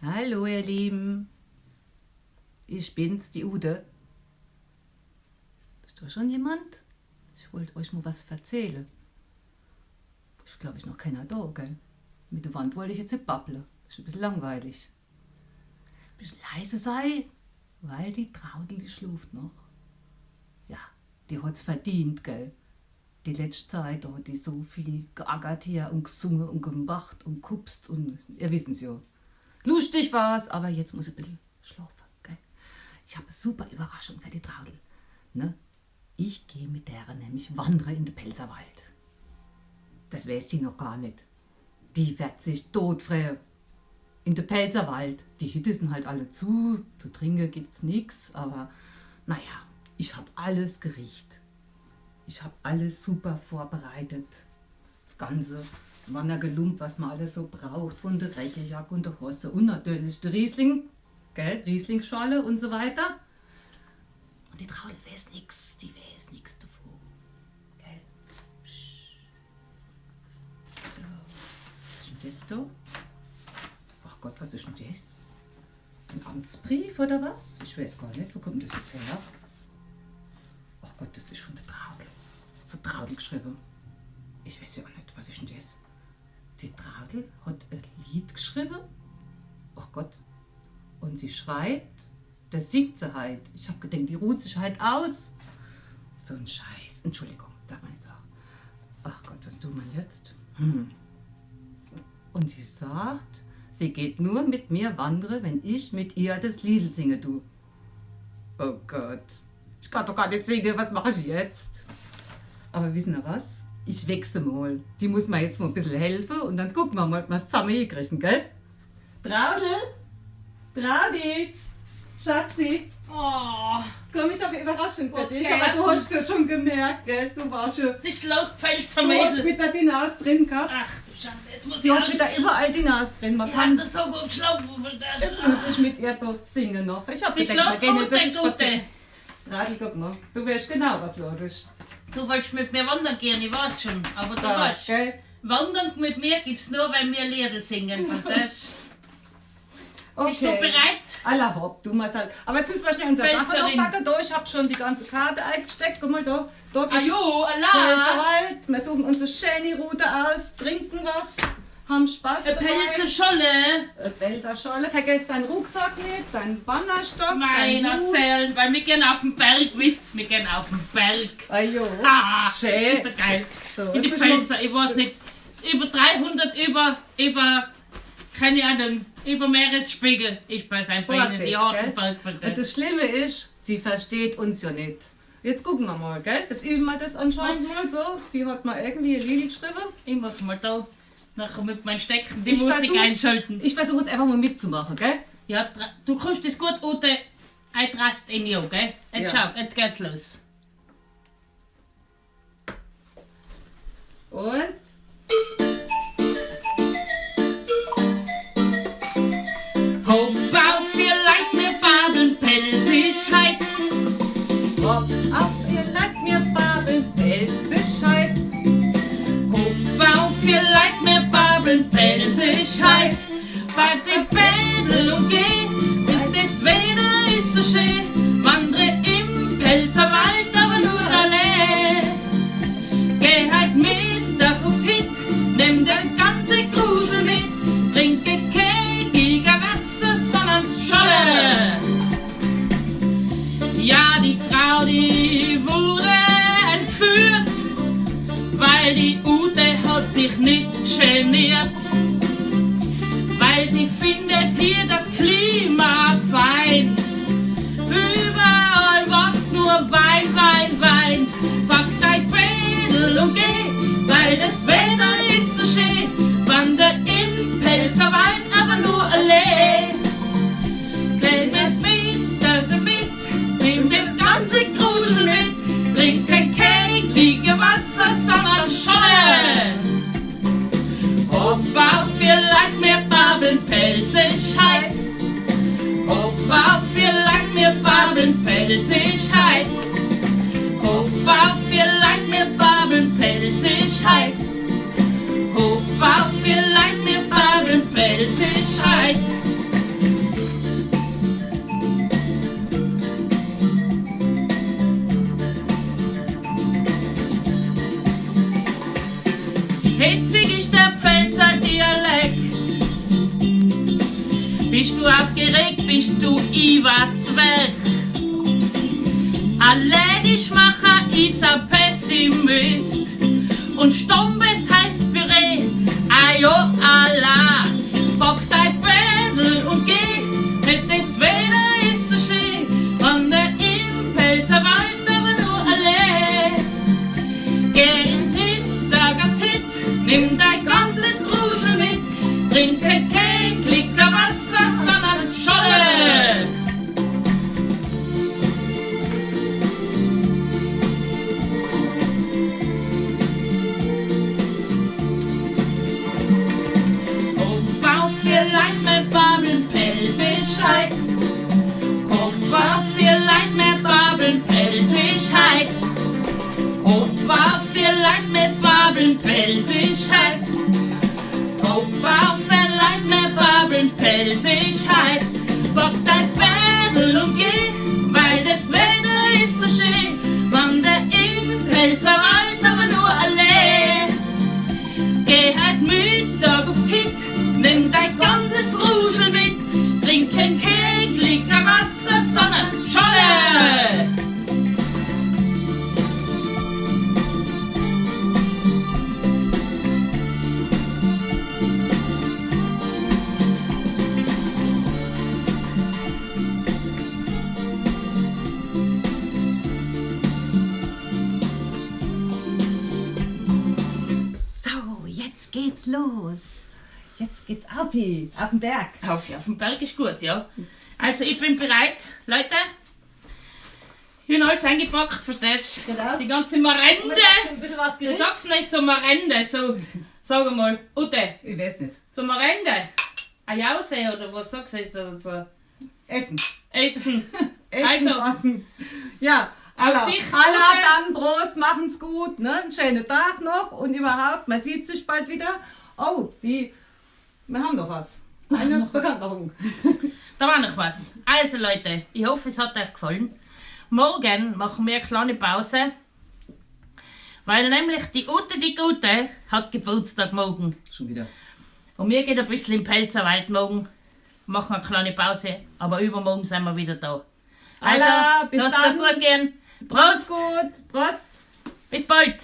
Hallo ihr Lieben, ich bin's, die Ute. Ist da schon jemand? Ich wollte euch mal was erzählen. Ist, glaube ich, noch keiner da, gell? Mit der Wand wollte ich jetzt nicht babbeln. Ist ein bisschen langweilig. Ein bisschen leise sei, weil die Traudel, die schläft noch. Ja, die hat's verdient, gell? Die letzte Zeit, da hat die so viel geackert hier und gesungen und gemacht und kupst und ihr wissen's ja. Lustig war's, aber jetzt muss ich ein bisschen schlafen, gell? Ich habe eine super Überraschung für die Traudel. Ne? Ich gehe mit der nämlich wandern in den Pfälzerwald. Das weiß die noch gar nicht. Die wird sich totfreuen. In den Pfälzerwald. Die Hütte sind halt alle zu, zu trinken gibt's nix, aber naja, ich hab alles gerichtet. Ich hab alles super vorbereitet. Das ganze Wandergelump, was man alles so braucht, von der Rechejacke und der Hosse und natürlich der Riesling, gell, Rieslingschorle und so weiter. Und die Traudel weiß nix, die weiß nix davon. Gell? Psch. So, was ist denn das da? Ach Gott, was ist denn das? Ein Amtsbrief oder was? Ich weiß gar nicht, wo kommt das jetzt her? Ach Gott, das ist schon der Traudel. So Traudel geschrieben. Ich weiß ja auch nicht, was ist denn das? Die Traudel hat ein Lied geschrieben. Ach Gott. Und sie schreibt, das singt sie halt. Ich hab gedacht, die ruht sich halt aus. So ein Scheiß. Entschuldigung, darf man nicht sagen. Ach Gott, was tut man jetzt? Und sie sagt, sie geht nur mit mir wandern, wenn ich mit ihr das Liedl singe, du. Oh Gott, ich kann doch gar nicht singen, was mache ich jetzt? Aber wissen Sie was? Ich wechsle mal. Die muss mir jetzt mal ein bisschen helfen und dann gucken wir mal, ob wir es zusammen hinkriegen, gell? Traudel? Traudi? Schatzi? Oh, Komm, ich habe eine Überraschung für Was dich, geht? aber du hast es ja schon gemerkt, gell? Du warst schon... sich los, Pfälzer Du hast Mädel. wieder die Nase drin gehabt. Ach, du Schande, jetzt muss Sie ich hat wieder überall die Nase drin. Man Ich kann hatte so gut geschlafen von der Jetzt muss ich mit ihr dort singen noch. Ich hab Sich gedacht, los, wir gehen ein Ute, bisschen Gute. spazieren. Radl, guck mal. Du weißt genau, was los ist. Du wolltest mit mir wandern gehen, ich weiß schon. Aber du Da, weißt, gell? wandern mit mir gibt's nur, wenn wir Liedl singen. Verstehst? Okay. Bist du bereit? Aller hopp, du musst halt. Aber jetzt müssen wir schnell unsere Sachen noch Pfälzerin. packen. Da, ich hab schon die ganze Karte eingesteckt. Guck mal da. Da Ah geht's jo, Allah! Pfälzerwald. Wir suchen unsere schöne Route aus, trinken was, haben Spaß Eine dabei. Pfälzer Scholle! Eine Pfälzerscholle. Vergesst deinen Rucksack nicht, deinen Wanderstock, Meiner deinen Hut. Seelen, weil wir gehen auf den Berg, wisst wir gehen auf den Berg. Ah jo. Ah, Schön. ist ja geil. So, In die jetzt müssen wir- Pfälzer, ich weiß nicht, über 300, über, keine Ahnung, über Meeresspiegel. Ich weiß einfach nicht, Vorsicht, die harten gell? Berg. Und das Schlimme ist, sie versteht uns ja nicht. Jetzt gucken wir mal, gell? Jetzt üben wir das anscheinend mal so. Sie hat mal irgendwie ein Lied geschrieben. Ich muss mal da nachher mit meinem Stecken die Ich Musik versuch- einschalten. Ich versuche jetzt einfach mal mitzumachen, gell? Ja, du kannst das gut, Ute. I trust in you, gell? Jetzt Ja. schau, jetzt geht's los. Und? Hopp auf, ihr Leid, mir babeln Pelzigkeit. Hopp auf, ihr Leid, mir babeln Pelzigkeit. Hopp auf, ihr Leid, mir babeln Pelzigkeit. Bei dem Bädel und geh, und das Wetter ist so schön. Wandre im Pfälzerwald, aber nur allein. Geh halt Mittag auf die Hütt, nimm das ganze Grusel mit. Trinke kein Giga Wasser, sondern Scholle. Ja, die Traudi wurde entführt, weil die Ute hat sich nicht geniert. Weil sie findet hier das Klima fein. Überall wächst nur Wein, Wein, Wein. Pack dein Bädel und geh, weil das Wetter ist so schön. Wander im Pfälzerwald, aber nur allein. Nimm das mit, das mit, nimm das ganze Grusel mit. Trink kein Cake, Wasser, sondern Scholle. Hopp auf, ihr Leid, mir babeln Pelzigkeit. Hopp auf, ihr Leid, mir babeln Pelzigkeit. Hopp auf, ihr Leid, mir babeln Pelzigkeit. Hopp auf, ihr Leid, mir babeln Pelzigkeit. Bist du aufgeregt, bist du Iwa Zwerg. Ein Ladischmacher ist ein Pessimist. Und Stombes heißt Püree, ajo Allah. Pack dein Bädel und geh, mit das Wetter ist so schön. Wander im Pfälzerwald, aber nur allein. Geh in Mittag auf Tit, nimm dein ganzes Ruschel mit. Trinke kein Klicker Wasser, sondern Scholle. Hopp auf, ihr Leid, mehr Babeln, Pelzigkeit. Hopp auf, ihr Leid, mehr Babeln, Pelzigkeit. Hopp auf, ihr Leid, mehr Babeln, Pelzigkeit. Hopp auf, ihr Leid, mehr Babeln, Pelzigkeit. Pack dein Bädel und geh, weil das Wetter ist so schön. Wander im Pfälzerwald, aber nur allein. Geh heut Mittag auf die Hit, nimm dein ganzes Ruschel mit. Trink kein Kegel, kein Wasser, sondern Scholle! So, jetzt geht's los. Jetzt geht's auf, die, auf den Berg. Auf den Berg ist gut, ja. Also ich bin bereit, Leute. Ich habe alles eingepackt, verstehst du? Genau. Die ganze Marende. Schon ein bisschen was Du sagst nicht so Marende, so, sag mal, Ute, Ich weiß nicht. so Marende. Eine Jause oder was sagst du jetzt dazu? Essen. Essen. Essen, Also. Wassen. Ja, Allah, dich, Allah, Ute. dann Prost, machen's gut, ne? Einen schönen Tag noch und überhaupt, man sieht sich bald wieder. Oh, die, wir haben noch was. Eine Bekanntmachung. Da war noch was. Also Leute, ich hoffe, es hat euch gefallen. Morgen machen wir eine kleine Pause, weil nämlich die Ute, die Gute, hat Geburtstag morgen. Schon wieder. Und wir gehen ein bisschen im Pfälzerwald morgen, machen eine kleine Pause, aber übermorgen sind wir wieder da. Also, Allah, bis lasst's dann. euch gut gehen. Macht's Prost, gut. Prost. bis bald.